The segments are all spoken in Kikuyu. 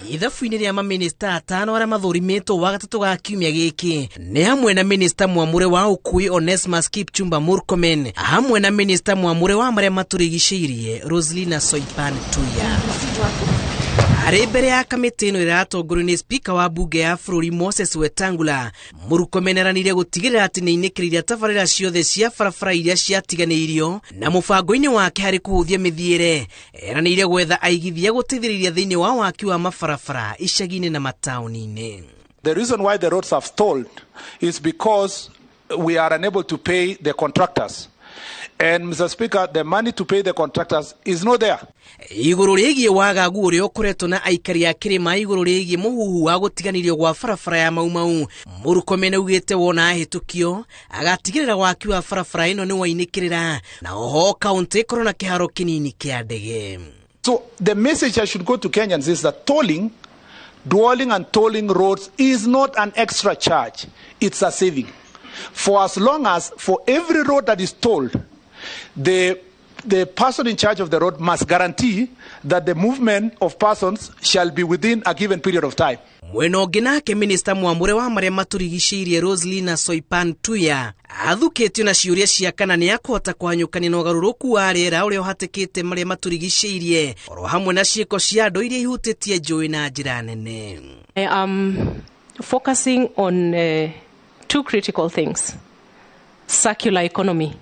Ithabu-inĩ rĩa mamĩnĩsta atano arĩa mathũrimĩtwo wa gatatũ ga kiumia gĩkĩ nĩ hamwe na minista mwamũre wa ũkui Onesmus Kipchumba Murkomen, hamwe na minista mwamũre wa marĩa matũrigicĩirie Roselina Soipan Tuya. Arĩ mbere ya kamĩtĩ ĩno ĩratongorio nĩ spika wa bunge ya bũrũri Moses Wetangula, Murkomen aranire gũtigĩrĩra atĩ nĩainĩkĩrĩire tabarĩra ciothe cia barabara iria ciatiganĩirio na mũbango-inĩ wake harĩ kũhũthia mĩthiĩre. Eranĩire gwetha aigithia gũteithĩrĩria thĩinĩ wa waki wa mabarabara icagi-inĩ na mataũni-inĩ. The reason why the roads have stalled is because we are unable to pay the contractors. And Mr. Speaker, the money to pay the contractors is not there. Igũrũ rĩgiĩ wagagu ũrĩa ũkoretwo na aikari a kĩrĩma igũrũ rĩgiĩ mũhuhu wa gũtiganĩrio gwa barabara ya Mau Mau, Murkomen augĩte wona ahĩtũkio agatigĩrĩra waki wa barabara ĩno nĩ wainĩkĩrĩra na oho kaũntĩ ĩkorwo na kĩharo kĩnini kĩa ndege. So the message I should go to Kenyans is that tolling, dwelling and tolling roads is not an extra charge, it's a saving. For as long as for every road that is tolled, the person in charge of the road must guarantee that the movement of persons shall be within a given period of time. Mwena ũngĩ nake minista mwamũre wa marĩa matũrigicĩirie Roselina Soipan Tuya athukĩtio na ciũria cia kana nĩ akũhota kũhanyũkania na ũgarũrũku wa rĩera ũrĩa ũhatĩkĩte marĩa matũrigicĩirie oro hamwe na ciĩko cia andũ iria ihutĩtie njũĩ na njĩra nene. I am focusing on two critical things. Circular economy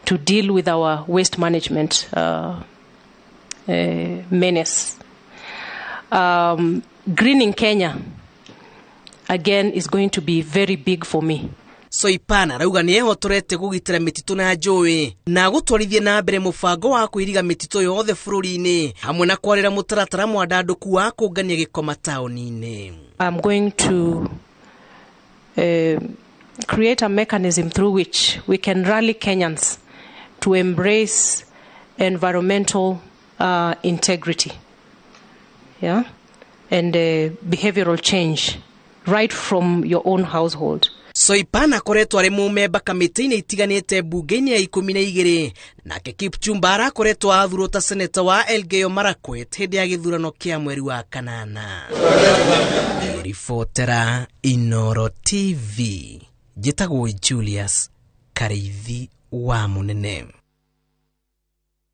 to deal with our waste management menace. Greening Kenya, again, is going to be very big for me. Soipan arauga nĩ ehotorete kũgitĩra mĩtitũ na njũĩ na gũtwarithia na mbere mũbango wa kũiriga mĩtitũ yothe bũrũri-inĩ hamwe na kwarĩra mũtaratara mwandandũku wa kũngania gĩko mataũni-inĩ. I'm going to create a mechanism through which we can rally Kenyans to embrace environmental integrity, yeah, and behavioral change right from your own household. Soipan akoretwo arĩ mũmemba kamĩtĩ-inĩ itiganĩte mbunge-inĩ ya 12 nake Kipchumba arakoretwo athurwo ta seneta wa Elgeyo Marakwet hĩndĩ ya gĩthurano kĩa mweri wa kanana. Ribotera Inoro TV, njĩtagwo Julius Karĩithi wa Mũnene.